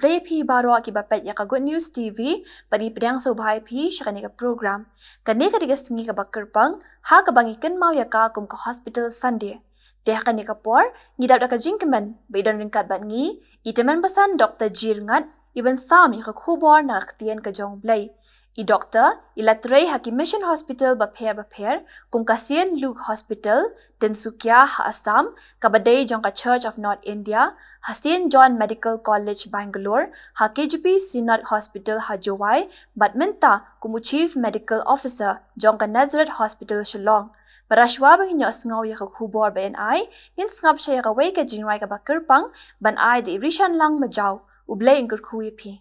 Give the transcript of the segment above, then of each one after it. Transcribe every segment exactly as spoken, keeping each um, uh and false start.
Khublei ïa phi baroh kiba peit ïa ka Good News T V, bad ngi pdiang sngewbha ïa phi sha kane ka program. Kane ka dei ka sngi kaba kyrpang, ha kaba ngi kynmaw ïa ka kum ka Hospital Sunday. Te ha kane ka por, ngi dap da ka jingkmen, ba i don ryngkat bad ngi, i tymmen basan Doktor G. Rngat, i ban sam ïa ka khubor na ka ktien ka jong U Blei. I doktor, i la trei ha ki mission hospital bapher bapher, kum ka Saint Luke Hospital, Tinsukia ha Assam, kaba dei jong ka Church of North India, ha Saint John Medical College Bangalore, ha K J P Synod Hospital ha Jowai, bad mynta kum u Chief Medical Officer jong ka Nazareth Hospital Shillong. Para shwa ba ngin ïohsngew ïa ka khubor ba yn ai, ngin sngap sha ïa kawei ka jingrwai kaba kyrpang, ban ai da i Rishan Lang Majaw. U Blei un kyrkhu ïa phi.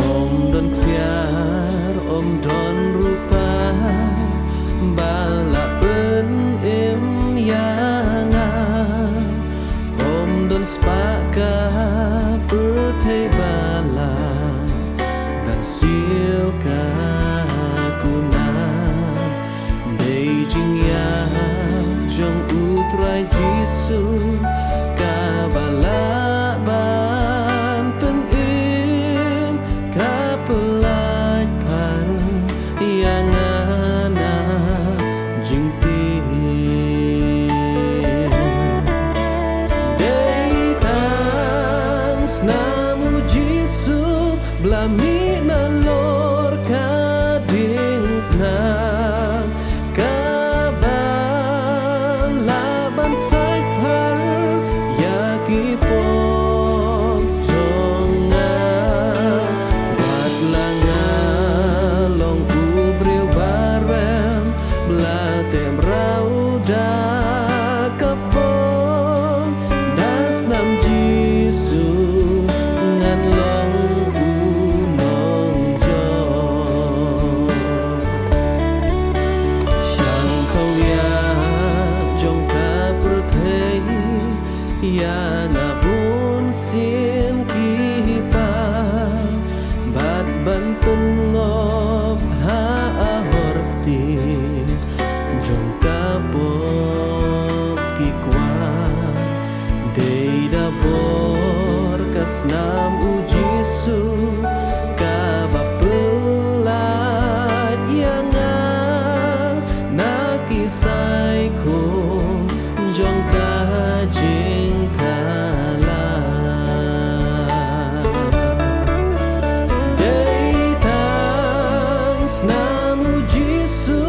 Ym don ksiar, ym don rupa, ba la pynim ïa nga. Ym don spah ka pyrthei ba la ban siew ka kuna. Dei jingïaid jong U Trai Jisu, kaba lah ban pynim, ka pyllait phar ïa nga na jingtieng. Dei tang snam U Jisu, ba la mih nalor ka diengphna, kaba lah ban sait phar ïa ki pop jong nga. Wat la nga long u briew ba rem, ba la teh mraw da ka pop, da snam Jisu ngan long u nongjop. Shang khawïa jong ka pyrthei, ïa nga bun sien ki pap, bad ban pynngop ha ahor kti jong ka pop ki kwah. Dei da bor ka snam U Jisu, kaba pyllait ïa nga na ki saikhum jong ka jingthala. Dei tang snam U Jisu,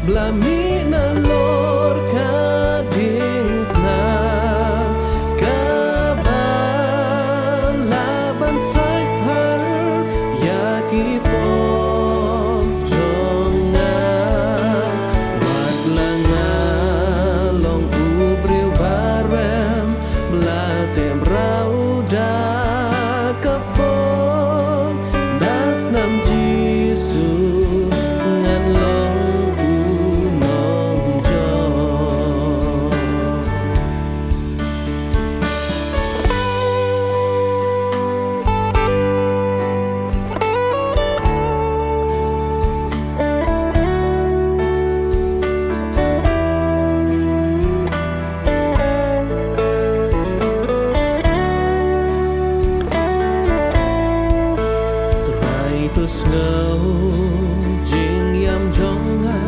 ba la mih nalor ka diengphna, kaba lah ban sait phar ïa ki pop jong nga. Wat la nga long u briew ba rem, ba la teh mraw da ka pop, da snam Jisu ngan long u nongjop. Trai to sngew jingïam jong nga,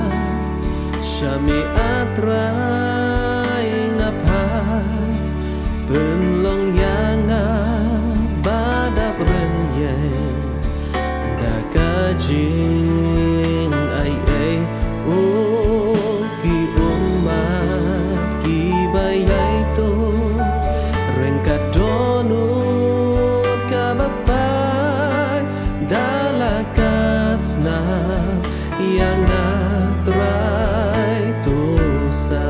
sha me ah Trai nga phah, pynlong ïa nga ba dap rynïeng da ka jingaiei. O ki ummat kiba ïai tuh ryngkat dohnud kaba pait, da la ka snam ïa nga Trai to sa.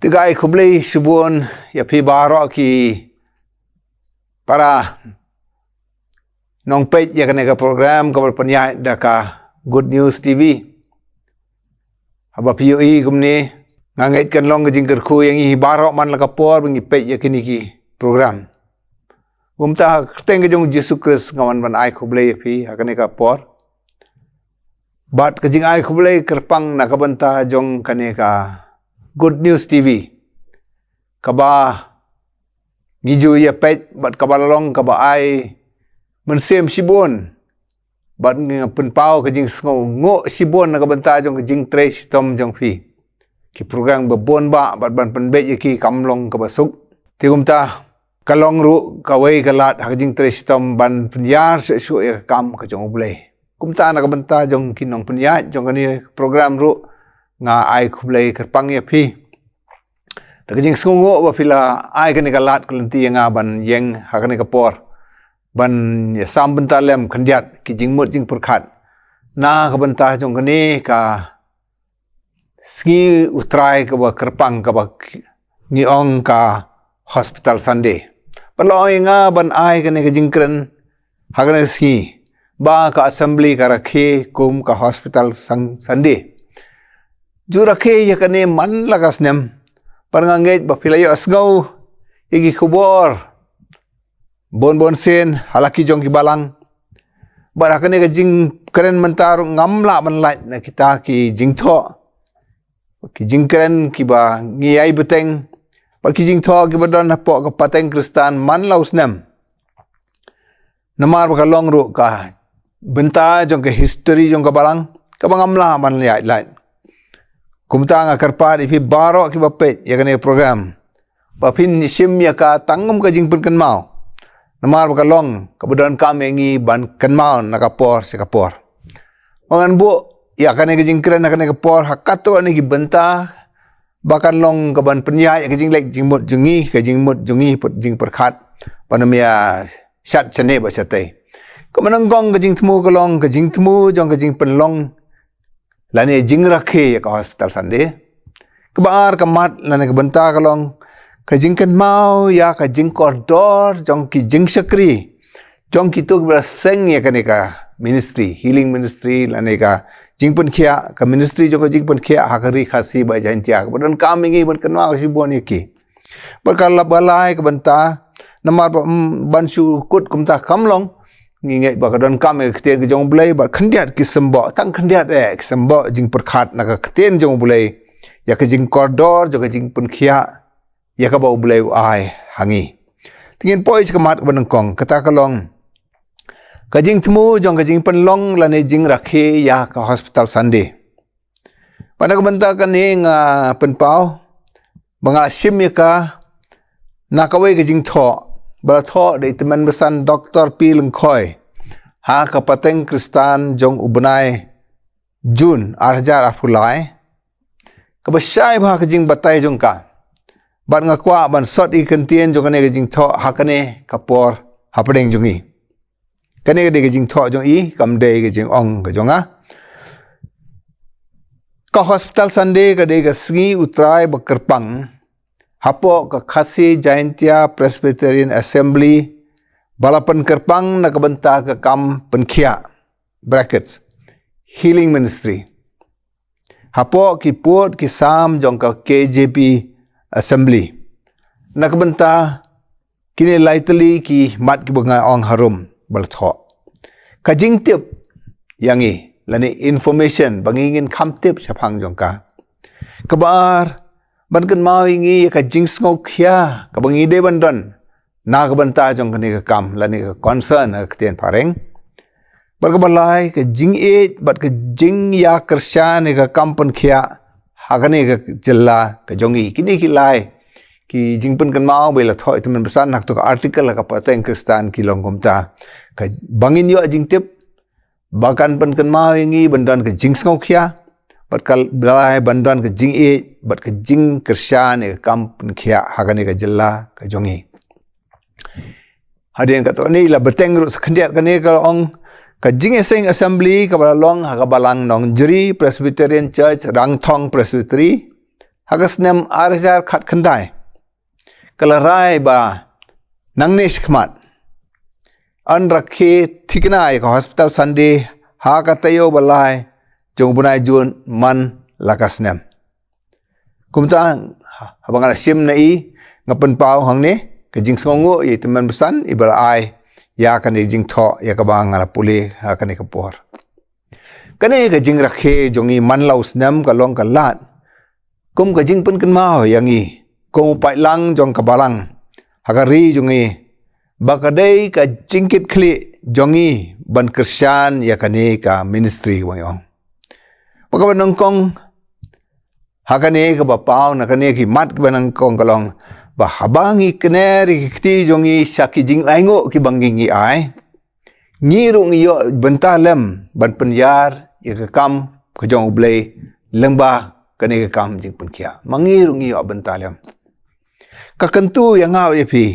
Nga ai khublei shibun ïa phi baroh ki para nongpeit ïa kane ka program kaba la pynïaid da ka Good News T V. Haba phi ïohi kumne, nga ngeit kan long ka jingkyrkhu ïa ngi baroh man la ka por ba ngi peit ïa kine ki program. Kumta ha ka kyrteng ka jong u Jisu Khrist nga wan ban ai khublei ïa phi ha kane ka por. Bad ka jingai khublei kyrpang na ka bynta jong kane ka Good News T V, kaba ngi ju ïa peit bad kaba la long kaba ai mynsiem shibun bad ngi pynpaw ka jingsngew nguh shibun na ka bynta jong ka jingtrei shitom jong phi. Ki program ba bun ba bad ban pynbeit ïa ki kam long kaba suk. Te kumta ka long ruh kawei ka lad ha ka jingtrei shitom ban pynïar shuh shuh ïa ka kam ka jong U Blei. Kumta na ka bynta jong ki nongpynïaid jong kane program ruh nga ai khublei kyrpang ïa phi. Da ka jingsngew nguh ba phi la ai kane ka lad ka lynti ïa nga ban ïeng ha kane ka por ban ïasam bynta lem khyndiat ki jingmut jingpyrkhat na ka bynta jong kane ka sngi U Trai kaba kyrpang kaba ngi ong ka Hospital Sunday. Ba la ong ïa nga ban ai kane ka jingkren ha kane ka sngi ba ka assembly ka rakhe kum ka Hospital Sun- Sunday. Ju rakhe ïa kane man la ka snem. Bad nga ngeit ba phi la ïohsngew ïa ki khubor bun bun sien ha la ki jong ki balang. Bad ha kane ka jingkren mynta ruh ngam lah ban lait na kita ki jingthoh, ki jingkren kiba ngi ïai bteng bad ki jingthoh kiba don hapoh ka pateng Khristan man la u snem. Namar ba ka long ruh ka bynta jong ka history jong ka balang kaba ngam lah ban ïaid lait. Kumta nga kyrpad ïa phi baroh kiba peit ïa kane ka program ba phin shim ïa ka tang kum ka jingpynkynmaw. Namar ba ka long kaba donkam ïa ngi ban kynmaw na ka por sha ka por. Ba ngan buh ïa kane ka jingkren ha kane ka por ha katto katne ki bynta ba kan long kaban pynïaid ïa ka jingleh jingmut jong ngi, ka jingmut jong ngi, jingpyrkhat ban ym ïa shad shane bad shatei. Kaba nyngkong ka jingthmu ka long ka jingthmu jong ka jingpynlong lane jingrakhe ïa ka Hospital Sunday. Kaba ar ka mat lane ka bynta ka long ka jingkynmaw ïa ka jingkordor jong ki jingshakri jong kito kiba la seng ïa kane ka ministry, healing ministry lane ka jingpynkhiah, ka ministry jong ka jingpynkhiah ha ka Ri Khasi bad Jaintia kaba donkam ïa ngi ban kynmaw shibun ïa ki. Bad ka la- ba lai ka bynta namar ba, mm, ban shu kut kumta kam long. Ngi ngeit ba ka donkam ïa ka ktien ka jong U Blei bad khyndiat ki symboh, tang khyndiat eh ki symboh jingpyrkhat na ka ktien jong U Blei ïa ka jingkordor jong ka jingpynkhiah ïa kaba U Blei u ai ha ngi. Te ngin poi sha ka mat kaba nyngkong, kata ka long ka jingthmu jong ka jingpynlong lane jingrakhe ïa ka Hospital Sunday. Bad na ka bynta kane nga pynpaw ba nga shim ïa ka na kawei ka jingthoh ba la thoh da i Tymmen Basan Doctor P Lyngkhoi ha ka pateng Khristan jong u bnai June ar hajar arphew lai. Kaba shai bha ka jingbatai jong ka. Bad nga kwah ban sot ïa ka ktien jong kane ka jingthoh ha kane ka por hapdeng jong ngi. Kane ka dei ka jingthoh jong i, kam dei ka jingong ka jong nga. Ka Hospital Sunday ka dei ka sngi U Trai ba kyrpang hapoh ka Khasi Jaintia Presbyterian Assembly ba la pynkyrpang na ka bynta ka kam pynkhiah, brackets, healing ministry, hapoh ki pud ki sam jong ka K J P Assembly. Na ka bynta kine lai tylli ki mat kiba nga ong harum ba la thoh. Ka jingtip ïa ngi lane information ba ngi ngin kham tip shaphang jong ka. Kaba ar, ban kynmaw ïa ngi ïa ka jingsngewkhia kaba ngi dei ban don na ka bynta jong kane ka kam lane ka concern ha ka ktien phareng. Bad kaba lai, ka jingïeit bad ka jingïakyrshan ïa ka kam pynkhiah ha kane ka jylla ka jong ngi. Kine ki lai ki jingpynkynmaw ba la thoh i Tymmen Basan ha kato ka article ha ka pateng Khristan ki long kumta. Ka ba ngin ïoh jingtip ba kan pynkynmaw ïa ngi ban don ka jingsngewkhia bad ka lai ban don ka jingïeit bad ka jingkyrshan ïa ka kam pynkhiah ha kane ka jylla ka jong ngi. Hadien katto katne la bteng ruh sa khyndiat kane ka ong ka jingïaseng assembly kaba la long ha ka balang Nongjri Presbyterian Church, Rangthong Presbytery, ha ka snem ar hajar khatkhyndai, ka la rai ba nangne shakhmat yn rakhe thikna ïa ka hospital Sunday ha ka taïew ba lai jong u bnai Jun man la ka snem. Kumta, haba nga la shim na i, nga pynpaw hangne ka jingsngewnguh ïa i tymmen basan iba la ai ïa kane ka jingthoh ïa kaba nga la pule ha kane ka por. Kane ka jingrakhe jong i man la u snem ka long ka lad kum ka jingpynkynmaw ïa ngi kum u paidlang jong ka balang ha ka ri jong i, ba ka dei ka jingkitkhlieh jong i ban kyrshan ïa kane ka ministry, ba ngi ong. Ba kaba nyngkong, ha kane kaba paw na kane ki mat kiba nyngkong ka long ba haba ngi kner ïa ki kti jong ngi sha ki jingainguh kiba ngi, ngi ai, ngi ruh ngi ïoh bynta lem ban pynïar ïa ka kam ka jong U Blei lyngba kane ka kam jingpynkhiah. Ma ngi ruh ngi ïoh bynta lem. Ka kyntu ïa nga ïa phi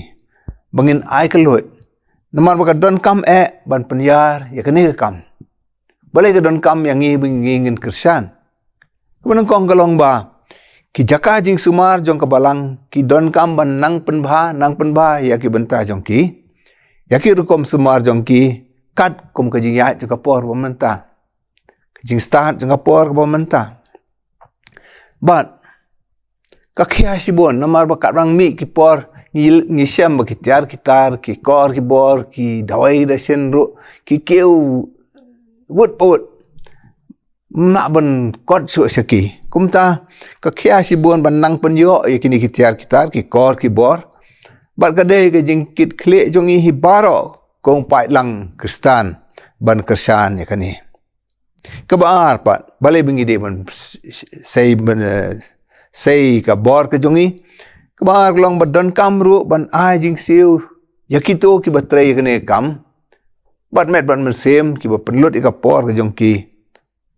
ba ngin ai ka lut, namar ba ka donkam eh ban pynïar ïa kane ka kam. Balei ka donkam ïa ngi ba ngi ngin kyrshan? Kaba nyngkong ka long ba ki jaka jingsumar jong ka balang ki donkam ban nang pynbha, nang pynbha ïa ki bynta jong ki, ïa ki rukom sumar jong ki, katkum ka jingïaid jong ka por ba mynta, ka jingstad jong ka por ba mynta. Bad ka khia shibun, namar ba katba ngi mih ki por ngi, ngi shem ba ki tiar ki tar, ki kor ki bor, ki dawai dashin ruh ki kiew wut pa wut. Mnah ban kot shuh sha ki. Kumta ka khia shibun ban nang pynïoh ïa kine ki tiar ki tar, ki kor ki bor. Bad ka dei ka jingkitkhlieh jong i hi baroh kum u paidlang Khristan ban kyrshan ïa kane. Kaba ar pat, balei ba ngi dei ban s-, s-, sei ban, eh, sei ka bor ka jong i. Kaba ar ka long ba donkam ruh ban ai jingsiew ïa kito kiba trei ïa kane ka kam. Bad met bad mynsiem kiba pynlut ïa ka por ka jong ki.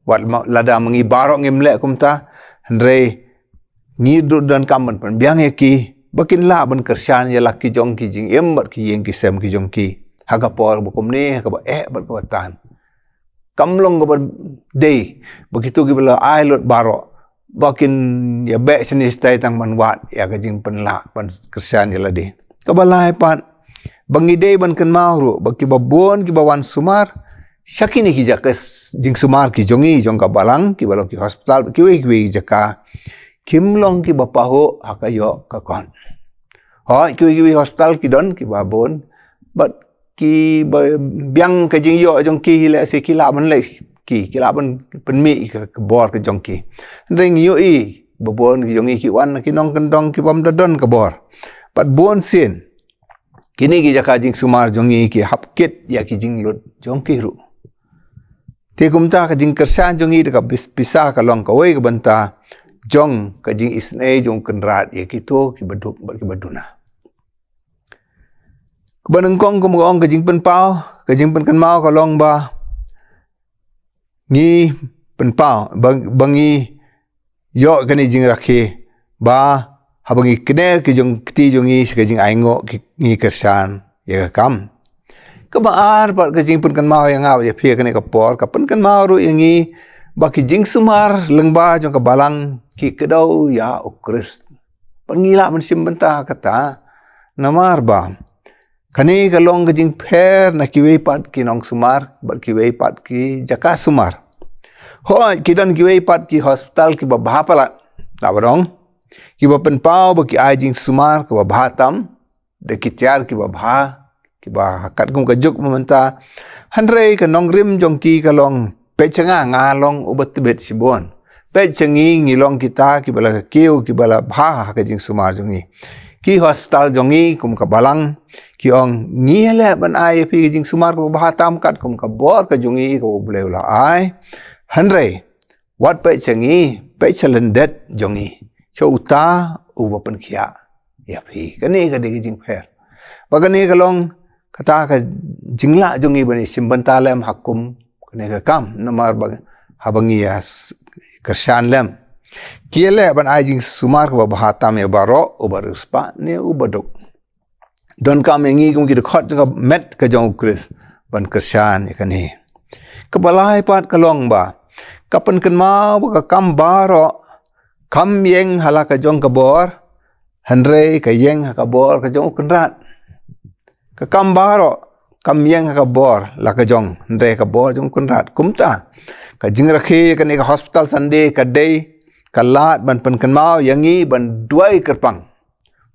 Wat ma-, lada ma ngi baroh ngim leh kumta, hynrei ngi ruh donkam ban pynbiang ïa ki ba kin lah ban kyrshan ïa la ki jong ki jingim bad ki ïing ki sem ki jong ki ha ka por ba kumne, ha kaba eh bad kaba tan. Kam long kaba dei ba kito kiba la ai lut baroh ba kin ïa beh shane shatai tang ban wad ïa ka jingpynlah ban kyrshan ïa lade. Kaba lai pat, ba ngi dei ban kynmaw ruh ba kiba bun kiba wan sumar sha kine ki jaka s-, jingsumar ki jong i, jong ka balang, kiba long ki hospital, kiwei kiwei ki jaka, kim long kiba pahuh ha ka ïoh ka kot. Hooid, kiwei kiwei hospital ki don kiba bun, bad kiba biang ka jingïoh jong ki hi leh shi ki lah ban leh ki, ki lah ban pynmih ka, ka bor ka jong ki. Hynrei ngi ïohi ba bun ki jong i ki wan na ki nongkyndong ki bym da don ka bor. Bad bun sien kine ki jaka jingsumar jong i ki hap kit ïa ki jinglut jong ki ruh. Te kumta ka jingkyrshan jong i da ka bis-, pisa ka long kawei ka bynta jong ka jingisynei jong u Kynrad ïa kito kiba duk bad kiba duna. Kaba nyngkong, kum ka ong, ka jingpynpaw, ka jingpynkynmaw ka long ba ngi pynpaw, ba, ba ngi ïoh kane jingrakhe, ba haba ngi kner ki jong kti jong ngi sha ka jingainguh ki, ngi kyrshan ïa ka kam. Kaba ar pat, ka jingpynkynmaw ïa nga ïa phi kane ka por, ka pynkynmaw ruh ïa ngi ba ki jingsumar lyngba jong ka balang ki kdew ïa U Khrist. Bad ngi lah ban shim bynta kata, namar ba kane ka long ka jingpher na kiwei pat ki nongsumar bad kiwei pat ki jaka sumar. Hooid, ki don kiwei pat ki hospital kiba bha palat, lah ba dong, kiba pynpaw ba ki ai jingsumar kaba bha tam da ki tiar kiba bha, kiba katkum ka juk mynta. Hynrei ka nongrim jong ki ka long, peit sha nga, nga long uba tbit shibun. Peit sha ngi, ngi long kita kiba la kiew, kiba la bha ha ka jingsumar jong ngi. Ki hospital jong ngi kum ka balang ki ong, ngi leh ban ai ïa phi ka jingsumar kaba bha tam katkum ka bor ka jong ngi kaba U Blei u la ai. Hynrei wat peit sha ngi, peit sha lyndet jong ngi, sha uta uba pynkhiah ïa phi. Kane ka dei ka jingpher. Ba kane ka long kata ka jinglah jong ngi ban ïa shim bynta lem ha kum kane ka kam, namar ba haba ngi ïa s-, kyrshan lem, ki ïa leh ban ai jingsumar kaba bha tam ïa baroh, uba riewspah ne uba duk. Donkam ïa ngi kum ki dkhot jong ka met ka jong U Khrist ban kyrshan ïa kane. Kaba lai pat ka long ba ka pynkynmaw ba ka kam baroh Kam ïeng ha la ka jong ka bor, hynrei ka ïeng ha ka bor ka jong u Kynrad. Ka kam baroh, kam ïeng ha ka bor la ka jong, hynrei ha ka bor jong u Kynrad. Kumta, ka jingrakhe kane ka Hospital Sunday ka dei ka lad ban pynkynmaw ïa ngi ban duwai kyrpang.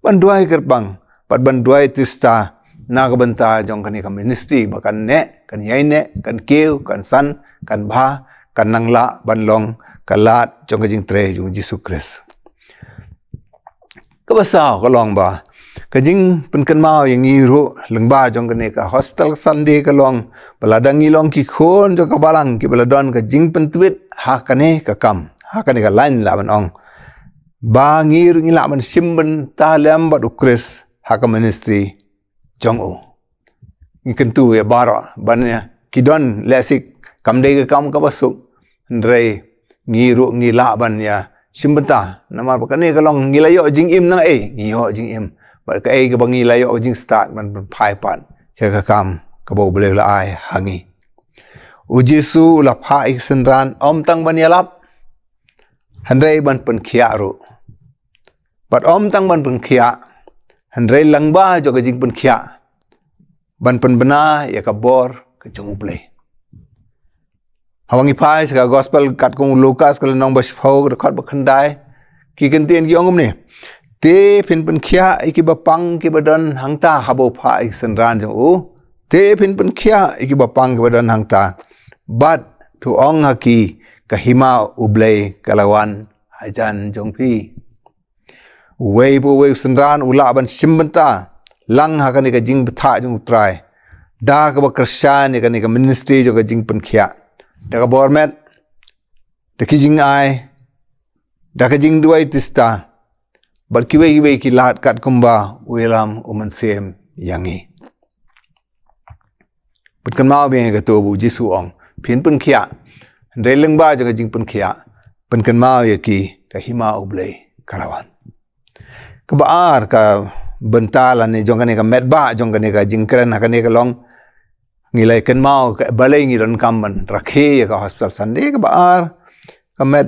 Ban duwai kyrpang, bad ban duwai tista na ka bynta jong kane ka ministry, ba kan neh, kan ïai neh, kan kiew, kan san, kan bha, kan nang lah ban long ka lad jong ka jingtrei jong u Jisu Khrist. Kaba saw ka long ba ka jingpynkynmaw ïa ngi ruh lyngba jong kane ka Hospital Sunday ka long ba lada ngi long ki khun jong ka balang kiba la don ka jingpyntweet ha kane ka kam, ha kane ka lain lah ban ong, ba ngi ruh ngi lah ban shim bynta lem bad u Khrist ha ka ministry jong u. Ngi kyntu ïa baroh ban ïa ki don lehse kam dei ka kam kaba suk, hynrei ngi ruh ngi lah ban ïa shim bynta, namar ba kane ka long ngi la ïoh jingim na kaei, ngi ïoh jingim bad kaei kaba ngi la ïoh jingstad ban pynphai pat sha ka kam kaba U Blei u la ai ha ngi. U Jisu u la phah ïa ki synran ym tang ban ïalap, hynrei ban pynkhiah ruh. Bad ym tang ban pynkhiah, hynrei lyngba jong ka jingpynkhiah, ban pynbna ïa ka bor ka jong U Blei. Haba ngi phai sha ka Gospel katkum u Lukas ka lynnong ba shiphew, ka dkhot ba khyndai, ki kyntien ki ong kumne: Te phin pynkhiah ïa kiba pang kiba don hangta, haba u phah ïa ki synran jong u. Te phin pynkhiah ïa kiba pang kiba don hangta, bad to ong ha ki, ka hima U Blei ka la wan hajan jong phi. Uwei pa uwei u synran u lah ban shim bynta lang ha kane ka jingbthah jong U Trai da kaba kyrshan ïa kane ka ministry jong ka jingpynkhiah, da ka bor met, da ki jingai, da ka jingduwai tista, bad kiwei kiwei ki lad katkumba u ïalam u Mynsiem ïa ngi. Pynkynmaw biang ïa kato ba U Jisu u ong, phin pynkhiah. Hynrei lyngba jong ka jingpynkhiah, pynkynmaw ïa ki, ka hima U Blei ka la wan. Kaba ar ka bynta lane jong kane ka metbah jong kane ka jingkren ha kane ka long, ngi la ïakynmaw ka balei ngi donkam ban rakhe ïa ka Hospital Sunday. Kaba ar ka met,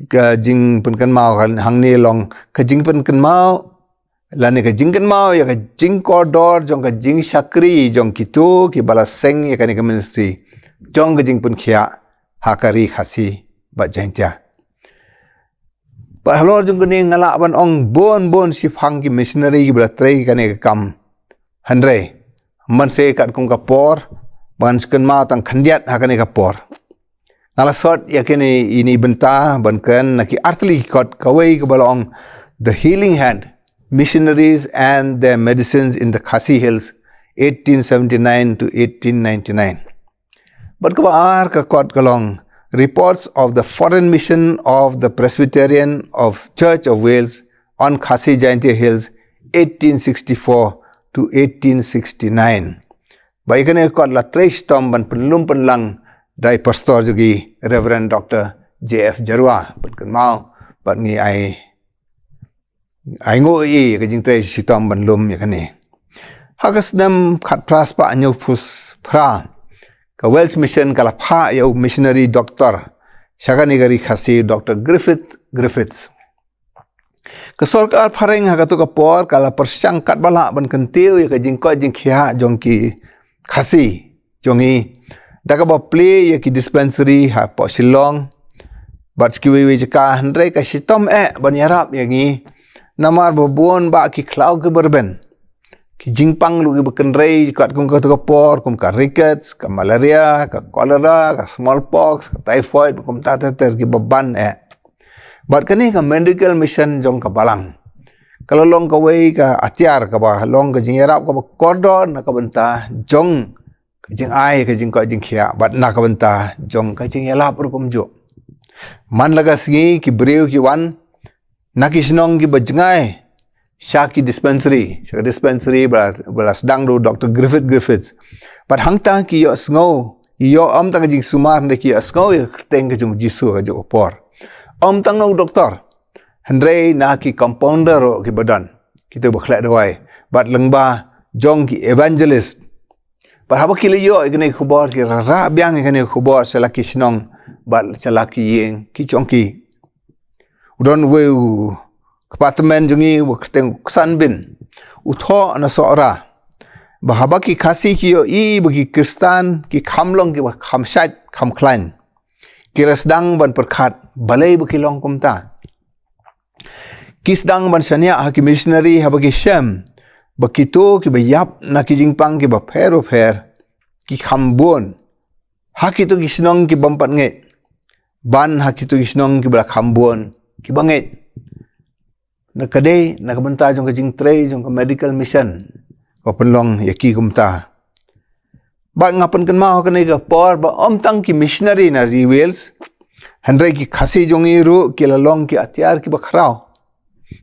ka jingpynkynmaw ka hangne long ka jingpynkynmaw lane ka jingkynmaw ïa ka jingkordor jong ka jingshakri jong kito kiba la seng ïa kane ka ministry jong ka jingpynkhiah ha ka Ri Khasi bad Jaiñtia. Bad halor jong kane nga lah ban ong bun bun shiphang ki missionary kiba la trei kane ka kam. Hynrei, mynta katkum ka por, ban shu kynmaw tang khyndiat ha kane ka por. Nga la sot ïa kine i bynta ban kren na ki artylli ki kot, kawei kaba la ong The Healing Hand, Missionaries and Their Medicines in the Khasi Hills, eighteen seventy-nine to eighteen ninety-nine. Bad kaba ar ka kot ka long Reports of the Foreign Mission of the Presbyterian of Church of Wales on Khasi Jaintia Hills, eighteen sixty-four to eighteen sixty-nine. Ba ïa kane ka kot la trei shitom ban pynlum pynlang da i pastor jong ngi Reverend Doctor J F Jarua, pynkynmaw bad ngi ai, ai nguh ïa ka jingtrei shitom ban lum ïa kane. Ha ka snem khatphra spah hynñiewphew phra, ka Welsh Mission ka la phah ïa u missionary doctor sha kane ka Ri Khasi, Doctor Griffith Griffiths. Ka sorkar phareng ha kato ka por ka la pyrshang katba lah ban kyntiew ïa ka jingkoit jingkhiah jong ki Khasi jong ngi da kaba plie ïa ki dispensary hapoh Shillong bad sha kiwei wei jaka, hynrei ka shitom eh ban ïarap ïa ngi, namar ba bun bah ki khlaw kiba rben, ki jingpang ruh kiba kynrei katkum kato ka por, kum ka rickets, ka malaria, ka cholera, ka smallpox, ka typhoid, kumta ter ter kiba ban eh. Bad kane ka medical mission jong ka balang ka la long kawei ka atiar kaba long ka jingïarap kaba kordor na ka bynta jong ka jingai ka jingkoit jingkhiah bad na ka bynta jong ka jingïalap ruh kumjuh. Man la ka sngi ki briew ki wan na ki shnong kiba jngai sha ki dispensary, sha ka dispensary ba la, ba la sdang da u Doctor Griffith Griffiths. Bad hangta ki ïohsngew, ki ïoh ym tang ka jingsumar, hynrei ki ïohsngew ïa ka kyrteng ka jong u Jisu ha kajuh ka por. Ym tang na u doktor, hynrei na ki compounder ruh kiba don, kito ba khleh dawai, bad lyngba jong ki evangelist. Bad haba ki la ïoh ïa kane ka khubor, ki la rah biang ïa kane ka khubor sha la ki shnong bad sha la ki ïing ki jong ki. U don uwei u kpa tymmen jong ngi, uba kyrteng u Ksanbin. U thoh na Sohra ba haba ki Khasi ki ïohi ba ki Khristan ki kham long kiba kham shait kham khlaiñ, ki la sdang ban pyrkhat balei ba ki long kumta. Ki sdang ban shaniah ha ki missionary haba ki shem ba kito kiba ïap na ki jingpang kiba pher ba pher ki kham bun ha kito ki shnong ki bym pat ngeit, ban ha kito ki shnong kiba la kham bun kiba ngeit. Na ka dei na ka bynta jong ka jingtrei jong ka medical mission ba pynlong ïa ki kumta. Ba nga pynkynmaw ha kane ka por ba ym tang ki missionary na ri Wales, hynrei ki Khasi jong ngi ruh ki la long ki atiar kiba khraw.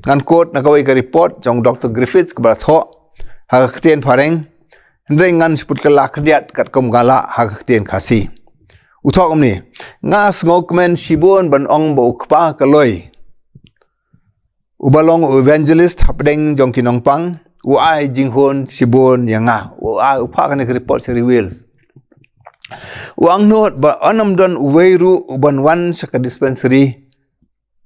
Ngan quote na kawei ka report jong Doctor Griffiths kaba la thoh ha ka ktien phareng, hynrei ngan shu put kylla khyndiat katkum nga lah ha ka ktien Khasi. U thoh kumne: Nga sngewkmen shibun ban ong ba u Kpa Kaloi, uba long u evangelist hapdeng jong ki nongpang, u ai jinghun shibun ïa nga. U ai, u phah kane ka report sha ri Wales. U angnud ba un ym don uwei ruh uban wan sha ka dispensary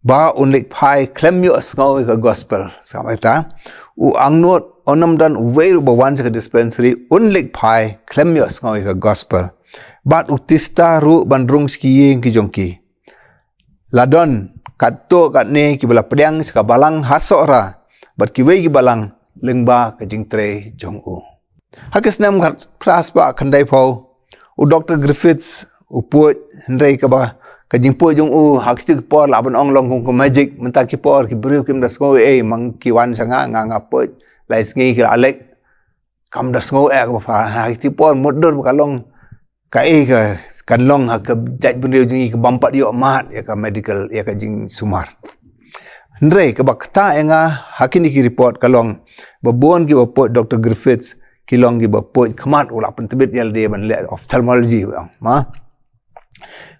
ba un leit phai khlem ïohsngew ïa ka gospel. Sa kata, u angnud un ym don uwei ruh ba wan sha ka dispensary un leit phai khlem ïohsngew ïa ka gospel. Bad u tista ruh ban rung sha ki ïing ki jong ki. La don katto katne kiba la pdiang sha ka balang ha Sohra bad kiwei ki balang lyngba ka jingtrei jong u. Ha ka snem khatphra spah khyndaiphew, u Doctor Griffiths u put, hynrei kaba ka jingput jong u ha kito ki por lah ban ong long kum ka magic. Mynta ki por ki briew kim da sngew ei, ma ki wan sha nga, nga, nga put lai sngi ki la leit. Kam da sngew eh kaba pha, ha kito ki por mutdur ba ka long kaei ka, kan long ha ka jaitbynriew jong ngi ka bym pat ïoh mad ïa ka medical, ïa ka jingsumar. Hynrei kaba ktah ïa nga ha kine ki report ka long ba bun kiba put Doctor Griffiths ki long kiba put khmat, u la pyntbit ïa lade ban leh ophthalmology, ma.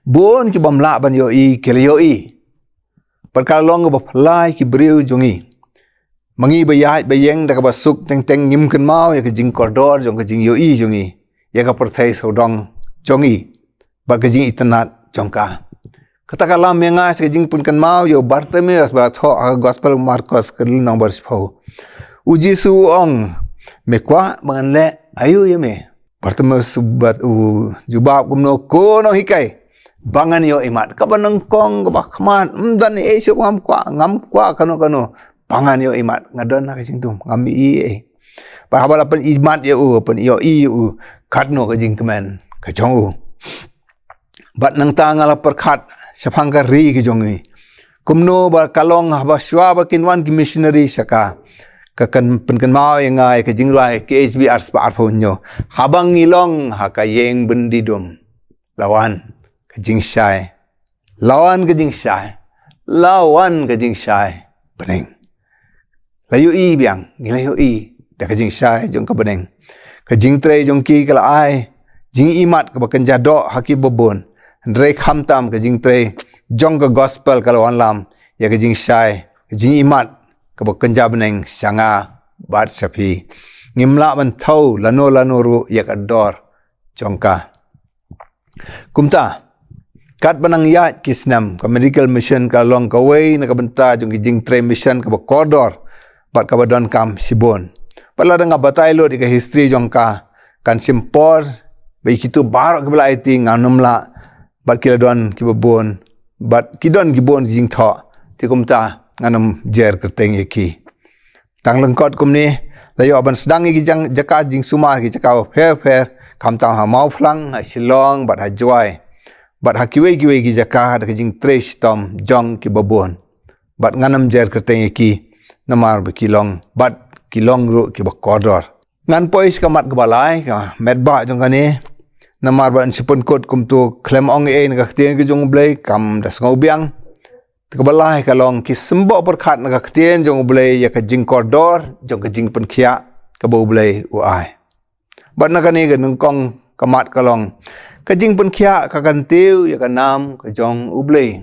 Bun ki bym lah ban ïohi ki la ïohi. Bad ka la long kaba phylla ïa ki briew jong ngi. Ma ngi ba ïaid ba ïeng da kaba suk teng teng, ngim kynmaw ïa ka jingkordor jong ka jingïohi jong ngi ïa ka pyrthei sawdong jong ngi bad ka jingitynnad jong ka. Kata ka lam ïa nga sha ka jingpynkynmaw ïa u Bartimeus ba la thoh ha ka Gospel u Markos ka lynnong ba shiphew. U Jisu u ong: Me kwah ba ngan leh aïu ïa me? Bartimeus u bat u jubab kumno: Ko Nonghikai, ba ngan ïoh imat. Kaba nyngkong kaba khmat, ym don ei shuh ba ngam kwah, ngam kwah kano kano. Ba ngan ïoh imat, nga don ha ka jingdum, ngam ïohi ei. Bad haba la pynimat ïa u, pynïohi ïa u katno ka jingkmen ka jong u. Bad nangta nga la pyrkhat shaphang ka ri ka jong ngi, kumno ba ka long haba shuwa ba kin wan ki missionary sha ka, ka kan pynkynmaw ïa nga ïa ka jingrwai K H B arspah arphew hynñiew: Haba ngi long ha ka ïing byndi dum, la wan ka jingshai, la wan ka jingshai, la wan ka jingshai bneng. La ïohi biang, ngi la ïohi da ka jingshai jong ka bneng. Ka jingtrei jong ki ka la ai jingimat kaba kynja doh ha ki babun. Hynrei khamtam ka jingtrei jong ka gospel ka la wanlam ïa ka jingshai, ka jingimat kaba kynja bneng sha nga bad sha phi. Ngim lah ban thew lano lano ruh ïa ka dor jong ka. Kumta, katba nang ïaid ki snem, ka medical mission ka long kawei na ka bynta jong ki jingtrei mission kaba kordor bad kaba donkam shibun. Bad lada nga batai lut ïa ka history jong ka, kan shim por ba ïa kito baroh kiba la aiti ngan ym lah, bad ki la don kiba bun, bad ki don ki bun ki jingthoh. Te kumta ngan ym jer kyrteng ïa ki. Tang lyngkot kumne, la ïoh ban sdang ïa ki jang-, jaka jingsumar, ki jaka bapher bapher, khamtam ha Mawphlang, ha Shillong bad ha Jowai, bad ha kiwei kiwei ki jaka da ka jingtrei shitom jong ki babun. Bad ngan ym jer kyrteng ïa ki, namar ba ki long, bad ki long ruh kiba kordor. Ngan poi sha ka mat kaba lai, ka metbah jong kane, namar ba yn shu pynkut kumto, khlem ong ei na ka ktien ka jong U Blei, kam da sngew biang. Te kaba lai ka long, ki symboh pyrkhat na ka ktien jong U Blei ïa ka jingkordor jong ka jingpynkhiah kaba U Blei u ai. Bad na kane ka nyngkong ka mat ka long, ka jingpynkhiah ka kyntiew ïa ka nam ka jong U Blei.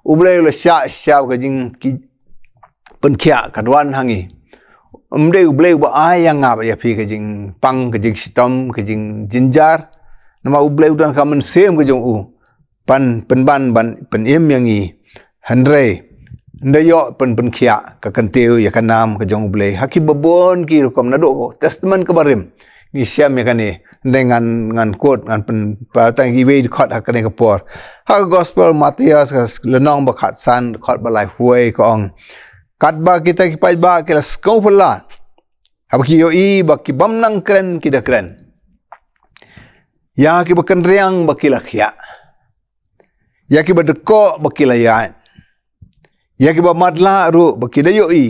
U Blei u la shah shisha ka jing, ki, pynkhiah ka duwan ha ngi. Ym dei U Blei uba ai ïa nga bad ïa phi ka jingpang, ka jingshitom, ka jingjynjar. Namar U Blei u don ka mynsiem ka jong u ban pynban, ban pynim ïa ngi. Hynrei Nda ïoh pyn pynkhiah ka kyntiew ïa ka nam ka jong U Blei ha ki babun ki rukom naduh Testament ka barim. Ngi shem ïa kane, nda ngan, ngan quote, ngan pyn, pa tang iwei i dkhot ha kane ka por. Ha ka Gospel Mathaios ka lynnong ba khatsan, dkhot ba laiphew wei ka ong: Katba kita ki paidbah ki la sngewphylla, haba ki ïohi ba ki bym nang kren ki da kren, ïa ki ba kynriang ba ki la khiah, ïa ki ba dkoh ba ki la ïaid, ïa ki ba matlah ruh ba ki da ïohi,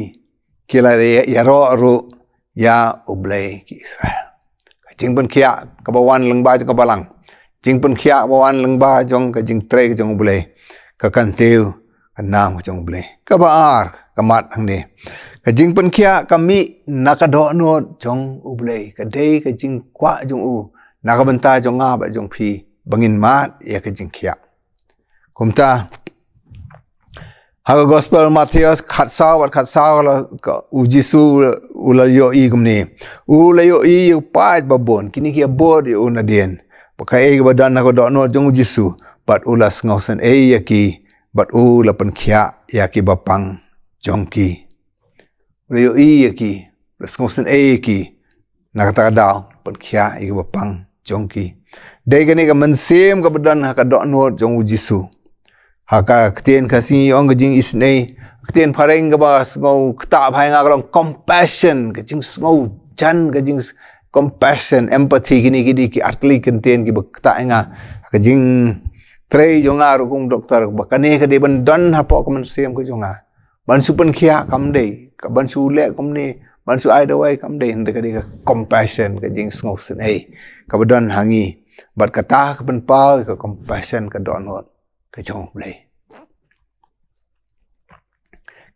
ki la ïa-, ïaroh ruh ïa U Blei ki Israel. Ka jingpynkhiah kaba wan lyngba jong ka balang. Jingpynkhiah ba wan lyngba jong ka jingtrei ka jong U Blei. Ka kyntiew ka nam ka jong U Blei. Kaba ar, ka mat hangne. Ka jingpynkhiah ka mih na ka dohnud jong U Blei. Ka dei ka jingkwah jong u na ka bynta jong nga bad jong phi, ba ngin mad ïa ka jingkhiah. Kumta, ha ka Gospel Mathaios khatsaw bad khatsaw la, ka, U Jisu u la ïohi kumne. U la ïohi ïa u paid babun, kine ki ïabud ïa u nadien. Ba kaei kaba don ha ka dohnud jong U Jisu, bad u la sngewsynei ïa ki, bad u la pynkhiah ïa ki bapang jong ki. U la ïohi ïa ki, u la sngewsynei ïa ki. Na kata ka daw, pynkhiah ïa ki bapang jong ki. Dei kane ka mynsiem kaba don ha ka dohnud jong U Jisu. Ha ka ktien Khasi ngi ong ka jingisynei. Ktien phareng kaba sngew ktah bha ïa nga ka long compassion, ka jingsngewjan, ka jing s-, compassion, empathy, kine ki dei ki artylli ki ktien kiba ktah ïa nga. Ka jingtrei jong nga ruh kum doktor, ba kane ka dei ban don hapoh ka mynsiem ka jong nga. Ban shu pynkhiah kam dei, ka ban shu leh kumne, ban shu ai dawai kam dei, hynrei ka dei ka compassion, ka jingsngewsynei kaba don ha ngi. Bad kata ka pynpaw ïa ka compassion, ka dohnud ka jong U Blei.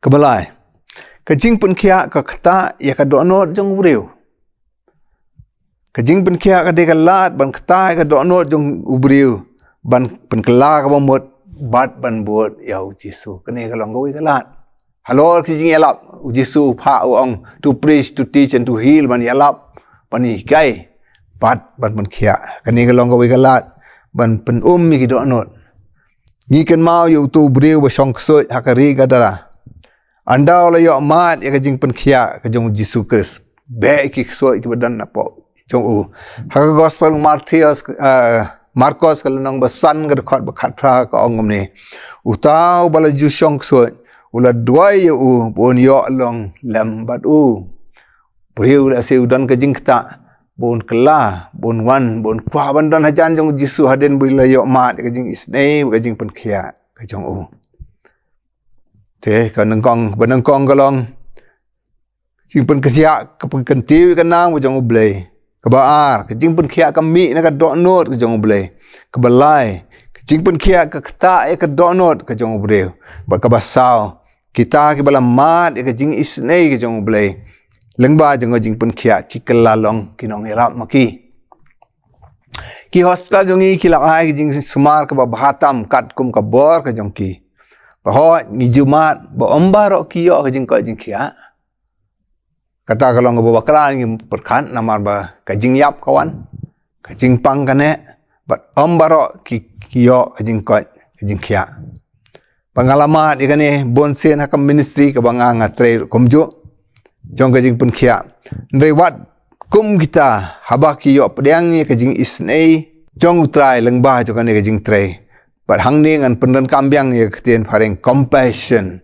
Kaba lai, ka jingpynkhiah ka ktah ïa ka dohnud jong u briew. Ka jingpynkhiah ka dei ka lad ban ktah ïa ka dohnud jong u briew, ban pynkylla kaba mut bad ban bud ïa U Jisu. Kane ka long kawei ka lad. Halor ki jingïalap, U Jisu u phah u ong, to preach, to teach and to heal, ban ïalap, ban hikai, bad ban pynkhiah. Kane ka long kawei ka lad ban pyn-um ïa ki dohnud. Ngi kynmaw ïa uto u briew ba shong ksuid ha ka ri Gadara. Ynda u la ïoh mad ïa ka jingpynkhiah ka jong U Jisu Khrist, beh ki ksuid kiba don napoh jong u. Ha ka Gospel Mathaios, eh, Markos ka lynnong ba san ka dkhot ba khatphra ka ong kumne: Uta uba la ju shong ksuid u la duwai ïa u ba un ïoh long lem bad u. Briew lehse u don ka jingktah ba un kylla, ba un wan, ba un kwah ban don hajan jong U Jisu hadien ba u la ïoh mad ïa ka jingisynei, ka jingpynkhiah ka jong u. Te ka nyngkong, ba nyngkong ka long jingpynkhiah, ka pynkyntiew ïa ka nam ka jong U Blei. Kaba ar, ka jingpynkhiah ka mih na ka dohnud ka jong U Blei. Kaba lai, ka jingpynkhiah ka ktah ïa ka dohnud ka jong u briew. Bad kaba saw, kita kiba la mad ïa ka jingisynei ka jong U Blei, lyngba jong ka jingpynkhiah ki kylla long ki nongïalap ma ki. Ki hospital jong ngi ki la ai ka jingsumar kaba bha tam katkum ka bor ka jong ki. Ba hooid ngi ju mad ba ym baroh ki ïoh ka jingkoit jingkhiah. Kata ka long kaba bakla, ngi pyrkhat namar ba ka jingïap ka wan, ka jingpang ka neh, bad ym baroh ki, ki ïoh ka jingkoit ka jingkhiah. Ba nga la mad ïa kane bun sien ha ka ministry kaba nga, nga trei kumjuh jong ka jingpynkhiah. Hynrei wat kum kita, haba ki ïoh pdiang ïa ka jingisynei jong U Trai lyngba jong kane ka jingtrei. Bad hangne ngan pyndonkam biang ïa ka ktien phareng compassion.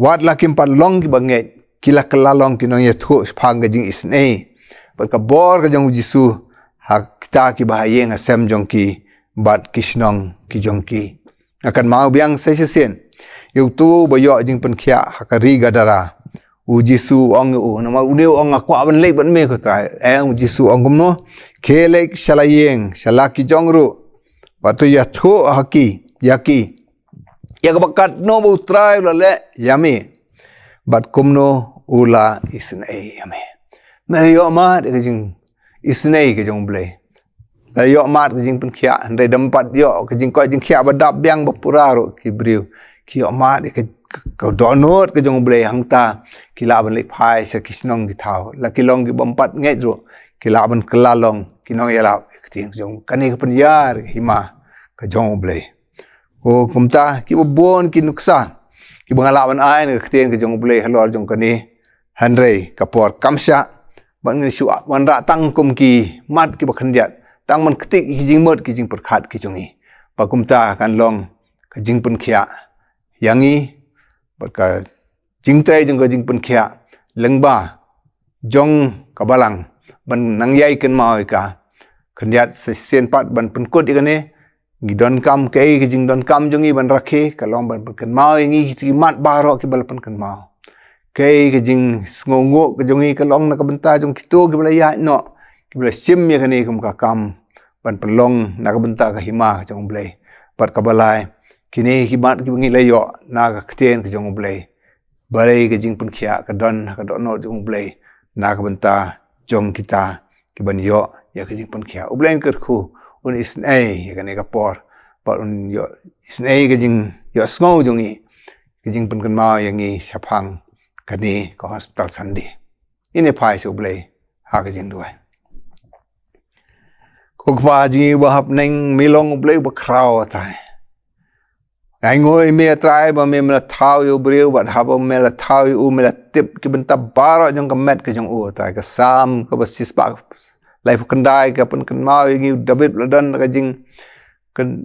Wat la kim pat long kiba ngeit, ki la kylla long ki nongïathuh shaphang ka jingisynei bad ka bor ka jong U Jisu ha kita kiba ha ïing ha sem jong ki bad ki shnong ki jong ki. Nga kynmaw biang sa shisien ïa uto uba ïoh jingpynkhiah ha ka ri Gadara. U Jisu u ong ïa u, namar une u ong, nga kwah ban leit bad me ko Trai. Ïa, U Jisu u ong kumno? Khie leit sha la ïing, sha la ki jong ruh, bad to ïathuh ha ki, ïa ki, ïa kaba katno ba U Trai u la leh ïa me, bad kumno u la isynei ïa me. Me la ïoh mad ïa ka jingisynei ka jong U Blei. La ïoh mad ka jingpynkhiah, hynrei da ym pat ïoh ka jingkoit jingkhiah ba dap biang ba pura ruh ki briew ki ïoh mad ïa ka, ka, ka dohnud ka jong U Blei, hangta ki lah ban leit phai sha ki shnong ki thaw. La ki long ki bym pat ngeit ruh, ki lah ban kylla long ki nongïalap ïa ka ktien ka jong. Kane ka pynïar hima ka jong U Blei. O, kumta kiba bun ki nuksa, Kiba nga lah ban ai na ka ktien ka jong U Blei halor jong kane. Hynrei ka por kam shah ban ngin shu wanrah tang kum ki mat kiba khyndiat, tang ban ktik ki jingmut ki jingpyrkhat ki jong ngi. Ba kumta kan long ka jingpynkhiah ïa ngi bad ka jingtrei jong ka jingpynkhiah lyngba jong ka balang ban nang ïai kynmaw ïa ka. Khyndiat sa shisien pat ban pynkut ïa kane, ngi donkam, kaei ka jingdonkam jong ngi ban rakhe ka long ban pynkynmaw ïa ngi ki mat baroh kiba la pynkynmaw. Kaei ka jingsngewnguh ka jong ngi ka long na ka bynta jong kito kiba la ïaid noh, kiba la shim ïa kane kum ka kam ban pynlong na ka bynta ka hima ka jong U Blei. Bad kaba lai, kine ki mat kiba ngi la ïoh na ka ktien ka jong U Blei, balei ka jingpynkhiah ka don ha ka dohnud jong U Blei na ka bynta jong kita kiban ïoh ïa ka jingpynkhiah. U Blei un kyrkhu, un isynei ïa kane ka por bad un ïoh isynei ka jingïohsngew jong ngi, ka jingpynkynmaw ïa ngi shaphang kane ka Hospital Sunday. Ngin ïa phai sha U Blei ha ka jingduwai. Ko Kpa jong ngi uba ha bneng, me long U Blei uba khraw, A Trai. Nga ainguh ïa me, A Trai, ba me, me la thaw ïa u briew, bad haba me la thaw ïa u, me la tip ki bynta baroh jong ka met ka jong u, A Trai. Ka Salm kaba shispah laiphew khyndai ka pynkynmaw ïa ngi, u David u la don ka jing, kan,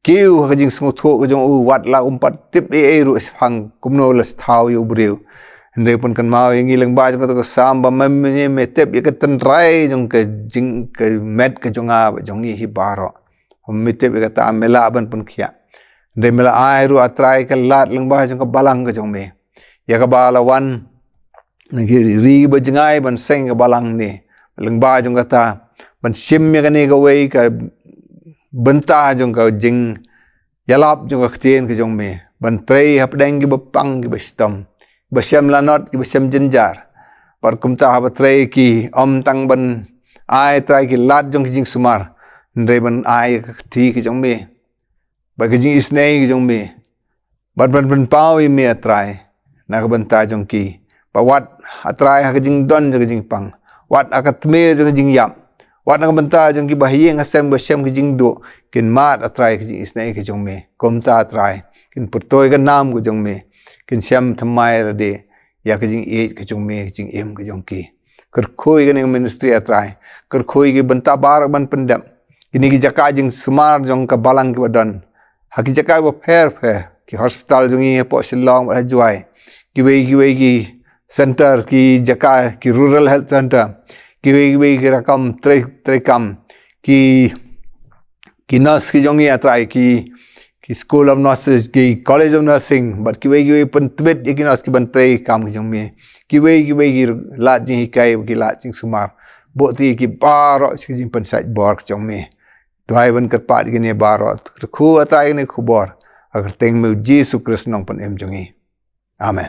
kiew ha ka jingsngewthuh ka jong u, wat la um pat tip ei ei ruh shaphang kumno la thaw ïa u briew. Hynrei pynkynmaw ïa ngi lyngba jong kata ka Salm ba me, me, me tip ïa ka tynrai jong ka jing, ka met ka jong nga bad jong ngi hi baroh. Me tip ïa kata, me lah ban pynkhiah. Hynrei me la ai ruh, A Trai, ka lad lyngba jong ka balang ka jong me, ïa kaba la wan na ki ri ba jngai ban seng ka balang ne. Lyngba jong kata, ban shim ïa kane kawei ka bynta jong ka jingïalap jong ka ktien ka jong me, ban trei ha pdeng kiba pang kiba shitom, kiba shem lanot, kiba shem jynjar. Bad kumta haba trei ki, ym tang ban ai, A Trai, ki lad jong ki jingsumar, hynrei ban ai ka kti ka jong me, bad ka jingisynei ka jong me, bad ban pynpaw ïa me, A Trai, na ka bynta jong ki. Ba wat, A Trai, ha ka jingdon jong ka jingpang, wat ha ka tmier jong ka jingïap, wat na ka bynta jong kiba ha ïing ha sem ba shem ka jingduh, kin mad, A Trai, ka jingisynei ka jong me. Kumta, A Trai, kin pyrthuh ïa ka nam ka jong me, kin shem thymmai lade ïa ka jingïeit ka jong me, ka jingim ka jong ki. Kyrkhu ïa kane ka ministry, A Trai. Kyrkhu ïa ki bynta baroh ban pyndep. Kine ki jaka jingsumar jong ka balang kiba don ha ki jaka ba pher pher, ki hospital jong ngi hapoh Shillong bad ha Jowai, kiwei kiwei ki center, ki jaka, ki rural health center, kiwei kiwei ki rakam trei, trei kam, ki, ki nurse ki jong ngi, A Trai, ki, ki School of Nurses, ki College of Nursing, bad kiwei kiwei pyntbit ïa ki nurse kiban trei kam ki jong me, kiwei kiwei ki lad jinghikai, ki lad jingsumar, bad ïa ki baroh sha ka jingpynshait bor ka jong me. Duwai ban kyrpad ïa kine baroh, kyrkhu, A Trai, ïa kane ka khubor ha ka kyrteng me, U Jisu Khrist, u nongpynim jong ngi. Amen.